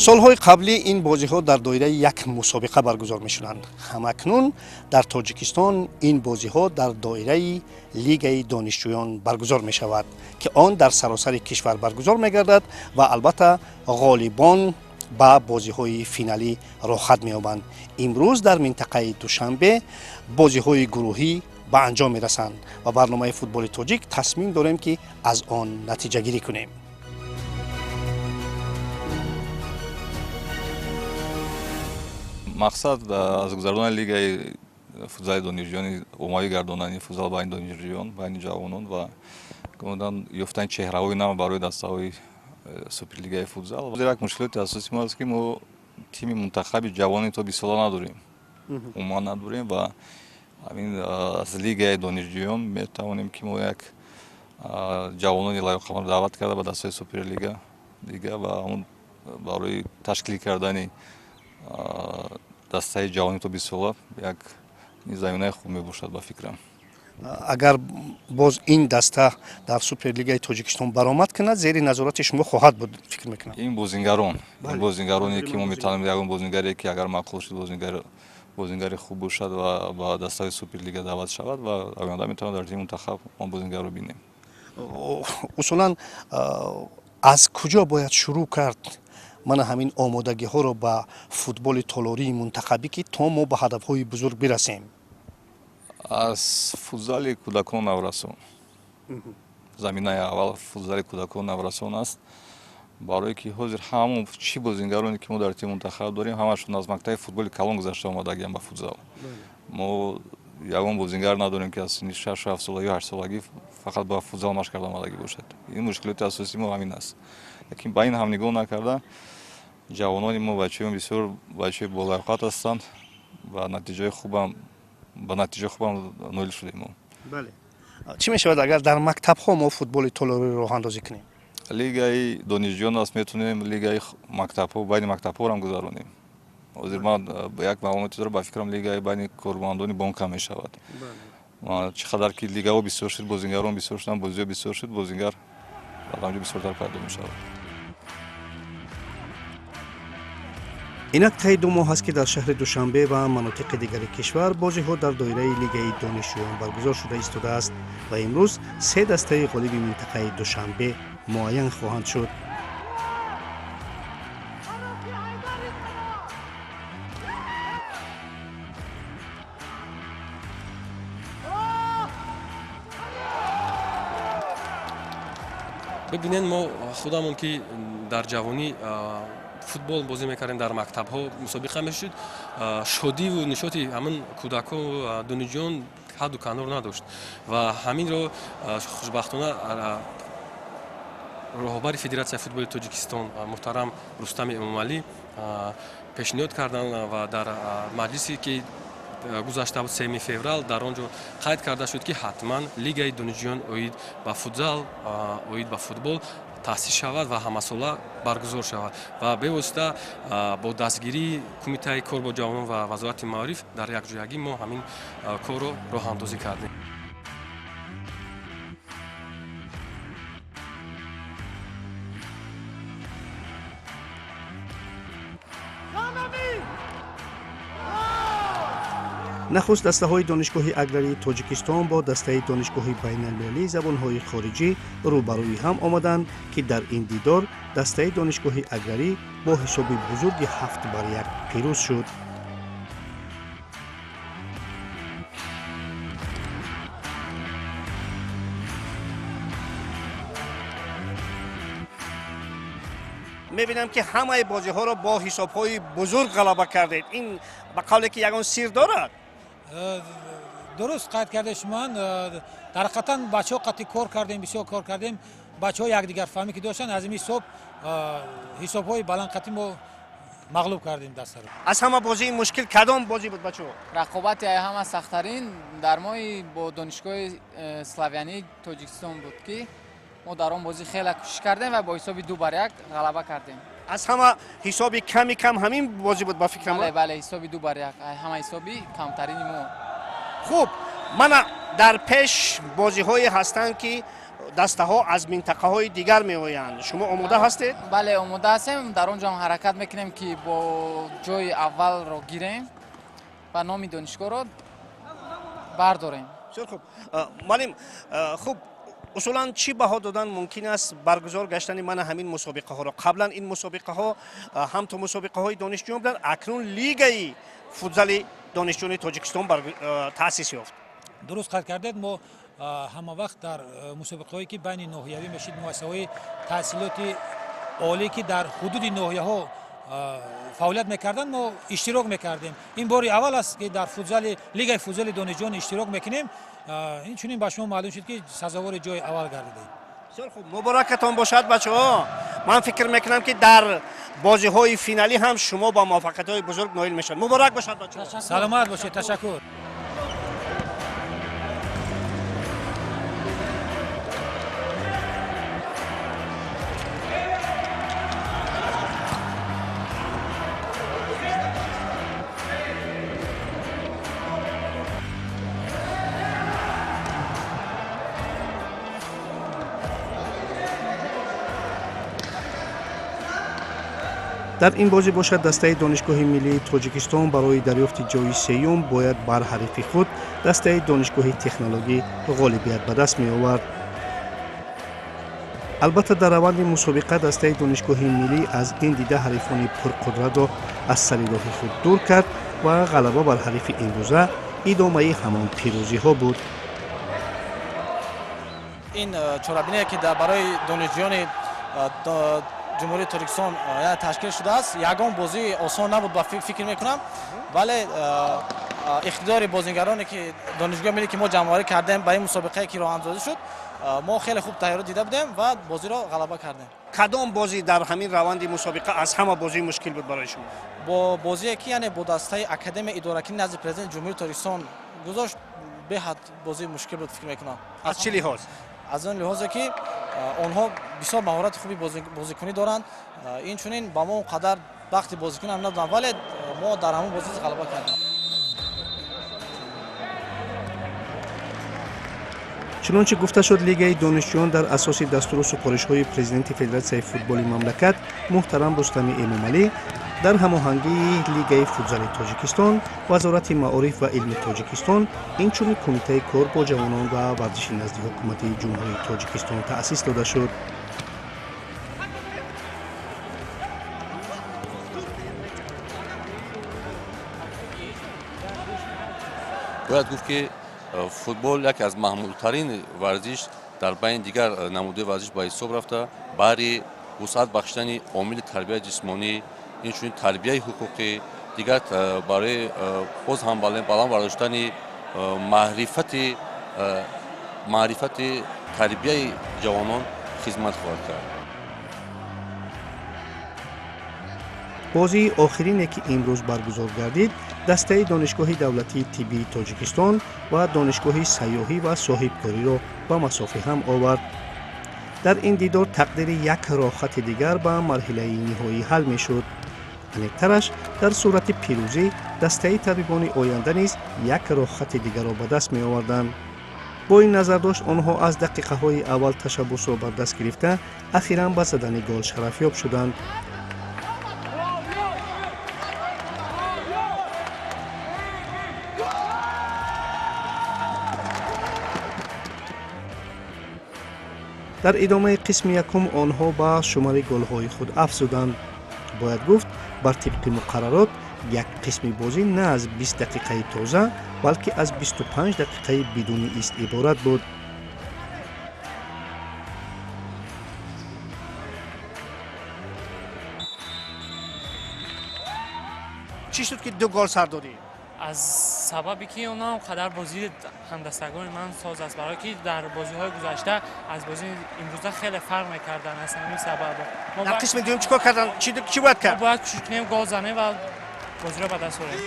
Солҳои қаблӣ ин бозиҳо дар доираи як мусобиқа баргузор мешуданд. Ҳамакнун дар Тоҷикистон ин бозиҳо дар доираи лигаи донишҷӯён баргузор мешавад, ки он дар саросари кишвар баргузор мегардад ва албатта ғолибон ба бозиҳои финалӣ роҳхат меёбанд. Имрӯз дар минтақаи Душанбе бозиҳои гурӯҳӣ ба анҷом мерасанд ва барномаи Футболи тоҷик тасмим дорем, ки аз он натиҷагирӣ кунем. Мақсад аз гузарондани лигаи футзали донишҷӯёни оммавӣ гардонани футзал байни донишҷӯён, байни ҷавонон ва ёфтани чеҳраҳои нав барои дастаҳои суперлигаи футзал. Як мушкилоти асосии мо аст, ки мо тими мунтахаби ҷавони то 20сола надорем, умуман надорем, ва ҳамин аз лигаи донишҷӯён метавонем, ки мо як ҷавонони лаёқатмандро даъват карда ба дастаҳои суперлига дига ва ҳамун барои ташкил кардани дастаи ҷавони то 20сола як заминаи хуб мебошад, ба фикрам. Агар боз ин даста дар суперлигаи Тоҷикистон баромад кунад, зери назорати шумо хоҳад буд, фикр мекунам. Ин бозингароне, ки мо метавонем, ягон бозингаре, ки агар маъқул шуд, бозингари хуб бошад ва ба дастаи суперлига даъват шавад, ва оянда метавонад дар тими мунтахаб он бозингарро бинем. Усулан аз куҷо бояд шурӯъ кард мана ҳамин омодагиҳоро ба футболи толории мунтахабӣ, ки то мо ба ҳадафҳои бузург бирасем? Аз футзали кӯдакон, наврасон. Заминаи аввал футзали кӯдакон, наврасон аст, барое ки ҳозир ҳамон чӣ бозингароне, ки мо дар тими мунтахаб дорем, ҳамашон аз мактаби футболи калон гузашта омадагиам ба футзал. Мо ягон бозингар надорем, ки аз синни 6, 7 солагӣ, 8солагӣ фақат ба футзал машқ карда омадагӣ бошад. Ин мушкилоти асосии мо ҳамин аст. Лекин ба ин ҳам нигоҳ накарда, ҷавонони мо, бачаҳои бисёр бачаҳои болаёқат ҳастанд ва натиҷаи хубам ба натиҷаи хубам ноил шудем мо. Бале, чӣ мешавад, агар дар мактабҳо мо футболи толориро роҳандозӣ кунем? Лигаи донишҷӯён аст, метавонем лигаи мактабҳо, байни мактабҳоро ҳам гузаронем. Ҳозир ман як маълумоте дорам, ба фикрам, лигаи байни кормандони бонк ҳам мешавад. Чӣ қадар ки лигаҳо бисёр шуд, бозингарон бисёр шуданд, бозиҳо бисёр шуд, бозингар дар ҳамҷо бисёртар пайдо мешавад. Инак таи 2 моҳ аст, ки дар шаҳри Душанбе ва манотиқи дигари кишвар бозиҳо дар доираи лигаи донишҷӯён баргузор шуда истодааст ва имрӯз се дастаи ғолиби минтақаи Душанбе муайян хоҳанд шуд. Бибинед, мо худамон, ки дар ҷавонӣ футбол бозӣ мекардем, дар мактабҳо мусобиқа мешуд, шодиву нишоти ҳамин кӯдакҳо, донишҷӯён ҳадду канор надошт. Ва ҳаминро хушбахтона роҳбари Федератсияи футболи Тоҷикистон муҳтарам Рустами Эмомалӣ пешниҳод карданд ва дар маҷлисе, ки гузашта буд, 3 феврал, дар он ҷо қайд карда шуд, ки ҳатман лигаи донишҷӯён оид ба футзал, оид ба футбол таъсис шавад ва ҳамасола баргузор шавад. Ва бевосита бо дастгирии Кумитаи кор бо ҷавонон ва Вазорати маориф дар якҷоягӣ мо ҳамин корро роҳандозӣ кардем. Нахуст дастаҳои Донишгоҳи аграрии Тоҷикистон бо дастаи Донишгоҳи байналмилалии забонҳои хориҷӣ рӯбарӯи ҳам омаданд, ки дар ин дидор дастаи Донишгоҳи аграрӣ бо ҳисоби бузурги 7 бар 1 пирӯз шуд. Мебинам, ки ҳамаи бозиҳоро бо ҳисобҳои бузург ғалаба кардед. Ин ба қавле ки ягон сир дорад? Дуруст қайд карда шумоан. Дар ҳақиқатан бачаҳо қатъи кор кардем, бисёр кор кардем. Бачаҳо якдигарфаҳмӣ ки доштанд, аз ин ҳисоб ҳисобҳои баландқатӣ мо мағлуб кардем дастаро. Аз ҳама бозии мушкил кадом бозӣ буд, бачаҳо? Рақобати ҳама сахттарин дар мои бо Донишгоҳи славянии Тоҷикистон буд, ки мо дар он бозӣ хеле кӯшиш кардем ва бо ҳисоби 2 бар 1 ғалаба кардем. Аз ҳама ҳисоби ками кам ҳамин бозӣ буд, ба фикрам? Бале, бале, ҳисоби 2 бар 1 ҳама ҳисоби камтарини мо. Хуб, мана дар пеш бозиҳое ҳастанд, ки Дастаҳо аз минтақаҳои дигар меоянд. Шумо омода ҳастед? Бале, омода ҳастем. Дар он ҷо ҳам ҳаракат мекунем, ки бо ҷои аввалро гирем ва номи донишгоҳро бардорем. Бисёр хуб, муаллим. Хуб, усулан чӣ баҳо додан мумкин аст баргузор гаштани мана ҳамин мусобиқаҳоро? Қаблан ин мусобиқаҳо ҳам то мусобиқаҳои донишҷӯён буданд, акнун лигаи футзали донишҷӯёни Тоҷикистон таъсис ёфт. Дуруст қайд кардед. Мо ҳама вақт дар мусобиқаҳое, ки байни ноҳиявӣ мешид, муассисаҳои таҳсилоти олӣ, ки дар ҳудуди ноҳияҳо фаъолият мекарданд, мо иштирок мекардем. Ин бори аввал аст, ки дар футзали лигаи футзали донишҷӯён иштирок мекунем. Инчунин ба шумо маълум шуд, ки сазовори ҷои аввал гардидем. Бисёр хуб, муборакатон бошад, бачаҳо. Ман фикр мекунам, ки дар бозиҳои финалӣ ҳам шумо ба муваффақиятҳои бузург ноил мешавед. Муборак бошад, бачаҳо. Саломат бошед, ташаккур. Дар ин бозӣ бошад, дастаи Донишгоҳи миллии Тоҷикистон барои дарёфти ҷои сеюм бояд бар ҳарифи худ, дастаи Донишгоҳи технологӣ, ғолибият ба даст меовард. Албатта, дар раванди мусобиқа дастаи Донишгоҳи миллӣ аз ин дида ҳарифони пурқудратро аз сари роҳи худ дур кард ва ғалаба бар ҳарифи имрӯза идомаи ҳамон пирӯзиҳо буд. Ин чорабиние, ки барои донишҷӯёни Ҷумҳурии Тоҷикистон ташкил шудааст, ягон бозии осон набуд, ба фикр мекунам, вале иқтидори бозингароне, ки Донишгоҳи миллӣ, ки мо ҷамъоварӣ кардем, ба ин мусобиқае, ки роҳандозӣ шуд, мо хеле хуб тайёрӣ дида будем ва бозиро ғалаба кардем. Кадом бозӣ дар ҳамин раванди мусобиқа аз ҳама бозии мушкил буд барои шумо? Бо бозие, ки яъне бо дастаи Академияи идоракунӣ назди Президенти Ҷумҳурии Тоҷикистон гузошт, беҳад бозии мушкил буд, фикр мекунам. Аз чӣ лиҳоз? Аз он лиҳозе, ки онҳо бисёр маҳорати хуби бозикунӣ доранд. Инчунин ба мо он қадар вақти бозикунӣ ҳам надоданд, вале мо дар ҳамон бозӣ ғалаба кардем. Чунончи гуфта шуд, лигаи донишҷӯён дар асоси дастуру супоришҳои президенти Федератсияи футболи мамлакат муҳтарам Рустами Эмомалӣ дар ҳамоҳангии лигаи футзали Тоҷикистон, Вазорати маориф ва илми Тоҷикистон, инчунин Кумитаи кор бо ҷавонон ва варзиши назди Ҳукумати Ҷумҳурии Тоҷикистон таъсис дода шуд. Бояд гуфт, ки футбол яке аз маҳмултарин варзиш дар байни дигар намудаи варзиш ба ҳисоб рафта, баҳри вусъат бахшидани омили тарбияи ҷисмонӣ, инчунин тарбияи ҳуқуқӣ, дигар барои боз ҳам баланд бардоштани маърифати тарбияи ҷавонон хизмат хоҳад кард. Бозии охирине, ки имрӯз баргузор гардид, дастаи Донишгоҳи давлатии тиббии Тоҷикистон ва Донишгоҳи сайёҳӣ ва соҳибкориро ба масофи ҳам овард. Дар ин дидор тақдири як роҳхати дигар ба марҳилаи ниҳоӣ ҳал мешуд. Аниқтараш, дар сурати пирӯзӣ дастаи табибони оянда низ як роҳхати дигарро ба даст меоварданд. Бо ин назардошт онҳо аз дақиқаҳои аввал ташаббусро бар даст гирифта, ахиран ба задани гол шарафёб шуданд. Дар идомаи қисми якум онҳо ба шумори голҳои худ афзуданд. Бояд гуфт, бар тибқи муқаррарот як қисми бозӣ на аз 20 дақиқаи тоза, балки аз 25 дақиқаи бидуни ист иборат буд. Чӣ шуд, ки ду гол сар додӣ? Аз сабабе, ки онҳо он қадар бозии ҳамдастагони ман соз аст, барое ки дар бозиҳои гузашта аз бозии имрӯза хеле фарқ мекарданд, аз ҳамин сабаб. Дар қисми дуюм чӣ кор кардан? Чӣ бояд кард? Бояд кӯшиш кунем, гол занем ва бозиро ба даст орем.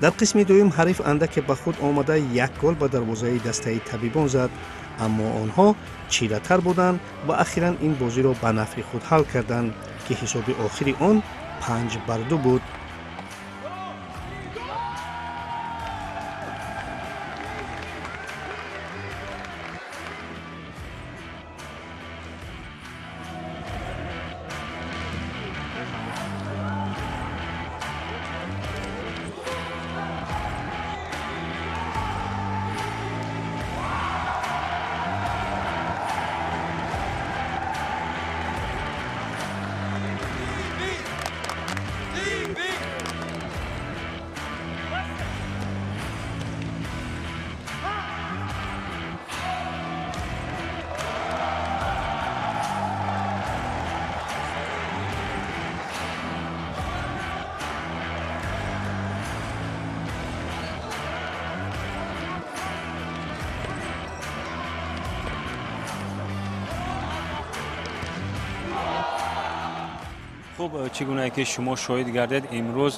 Дар қисми дуюм ҳариф андаке ба худ омада як гол ба дарвозаи дастаи табибон зад, аммо онҳо чиратар буданд ва ахиран ин бозиро ба нафъи худ ҳал карданд, ки ҳисоби охири он 5-2 буд. Хуб, чӣ гунае ки шумо шоҳид гардед, имрӯз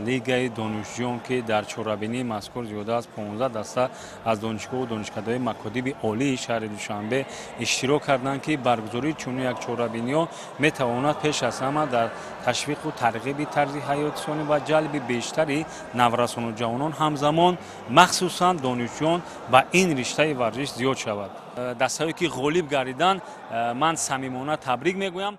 лигаи донишҷӯён, ки дар чорабинии мазкур зиёда аз 15 даста аз донишгоҳу донишкадаҳои макотиби олии шаҳри Душанбе иштирок карданд, ки баргузории чунин як чорабиниҳо метавонад пеш аз ҳама дар ташвиқу тарғиби тарзи ҳаёти солим ва ҷалби бештари наврасону ҷавонон, ҳамзамон махсусан донишҷӯён ба ин риштаи варзиш зиёд шавад. Дастаҳое ки ғолиб гардиданд, ман самимона табрик мегӯям.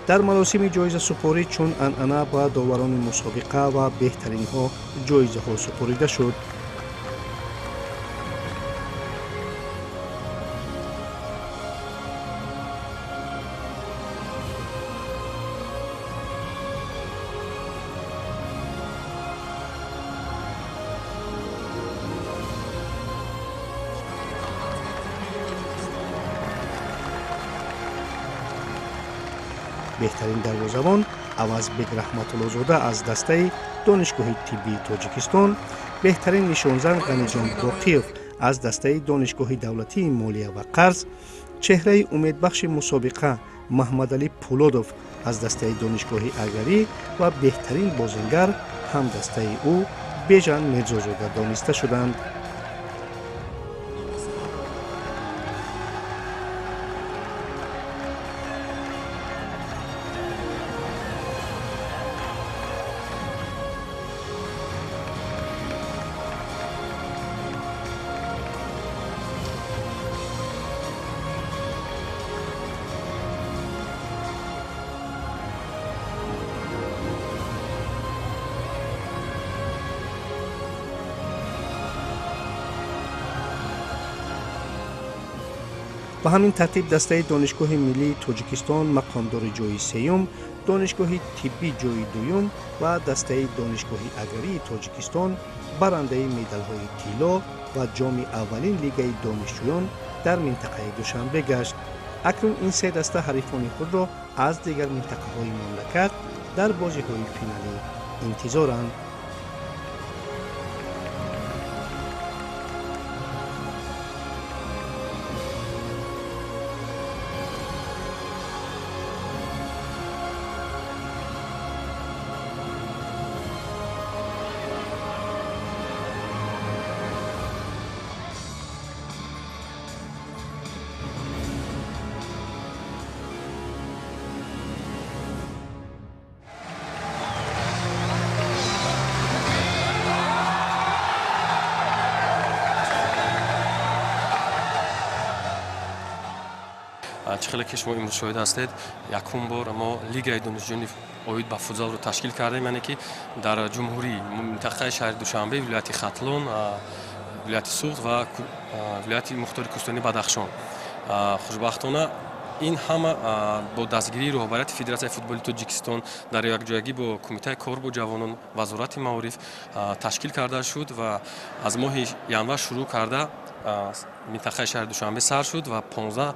Дар маросими ҷоизасупорӣ чун анъана ба доварони мусобиқа ва беҳтаринҳо ҷоизаҳо супорида шуд. Беҳтарин дарвозабон Авазбек Раҳматуллозода аз дастаи Донишгоҳи тиббии Тоҷикистон, беҳтарин нишонзан Ғаниҷон Боқиев аз дастаи Донишгоҳи давлатии молия ва қарз, чеҳраи умедбахши мусобиқа Маҳмадалӣ Пулодов аз дастаи Донишгоҳи аграрӣ ва беҳтарин бозингар ҳам дастаи ӯ Бежан Мирзозода дониста шуданд. Ба ҳамин тартиб дастаи Донишгоҳи миллии Тоҷикистон мақомдори ҷои сеюм, Донишгоҳи тиббӣ ҷои дуюм ва дастаи Донишгоҳи аграрии Тоҷикистон барандаи медалҳои тилло ва ҷоми аввалин лигаи донишҷӯён дар минтақаи Душанбе гашт. Акнун ин се даста ҳарифони худро аз дигар минтақаҳои мамлакат дар бозиҳои финалӣ интизоранд. Чӣ хеле ки шумо имрӯз шоҳид ҳастед, якум бор мо лигаи донишҷӯёни оид ба футзалро ташкил кардем, яъне ки дар ҷумҳурӣ, минтақаи шаҳри Душанбе, вилояти Хатлон, вилояти Суғд ва вилояти мухтори Кӯҳистони Бадахшон. Хушбахтона Ин ҳама бо дастгирии роҳбарияти Федератсияи футболи Тоҷикистон дар якҷоягӣ бо Кумитаи кор бо ҷавонон, Вазорати маориф ташкил карда шуд ва аз моҳи январ шурӯъ карда минтақаи шаҳри Душанбе сар шуд ва 15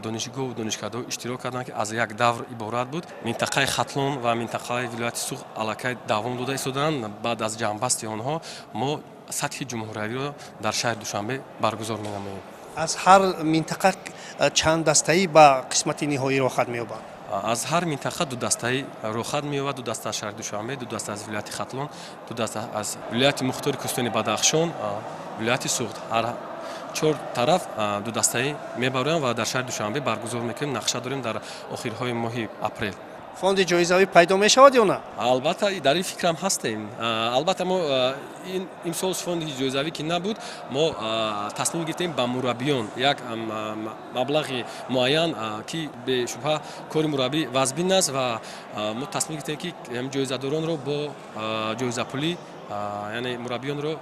донишгоҳу донишкадаҳо иштирок карданд, ки аз як давр иборат буд. Минтақаи Хатлон ва минтақаи вилояти Суғд аллакай давом дода истоданд. Баъд аз ҷамъбасти онҳо мо сатҳи ҷумҳуриявиро дар шаҳри Душанбе баргузор менамоем. Аз ҳар минтақа чанд дастаӣ ба қисмати ниҳоӣ роҳхат меёбанд? Аз ҳар минтақа ду дастаӣ роҳхат меёбад: ду даста аз шаҳри Душанбе, ду даста аз вилояти Хатлон, ду даста аз вилояти мухтори кӯҳистони Бадахшон, вилояти Суғд. Ҳар чор тараф ду дастаӣ мебароянд ва дар шаҳри Душанбе баргузор мекунем. Нақша дорем дар охирҳои моҳи апрел. Фонди ҷоизавӣ пайдо мешавад ё на? Албатта, дар ин фикрам ҳастем. Албатта, мо имсол фонди ҷоизавӣ ки набуд, мо тасмим гирифтем ба мураббиён як маблағи муайян, ки бешубҳа кори мураббӣ вазбин аст, ва мо тасмим гирифтем, ки ҷоизадоронро бо ҷоизапулӣ, яъне мураббиёнро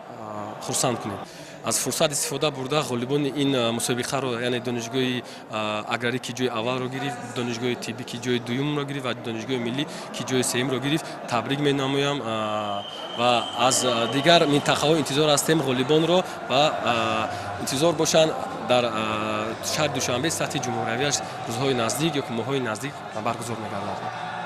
хурсанд кунем. Аз фурсат истифода бурда, ғолибони ин мусобиқаро, яъне донишгоҳи аграрӣ, ки ҷои аввалро гирифт, донишгоҳи тиббӣ, ки ҷои дуюмро гирифт, ва донишгоҳи миллӣ, ки ҷои сеюмро гирифт, табрик менамоям ва аз дигар минтақаҳо интизор ҳастем ғолибонро ва интизор бошанд, дар шаҳри Душанбе сатҳи ҷумҳуриявиаш рӯзҳои наздик ё ки моҳҳои наздик баргузор мегардад.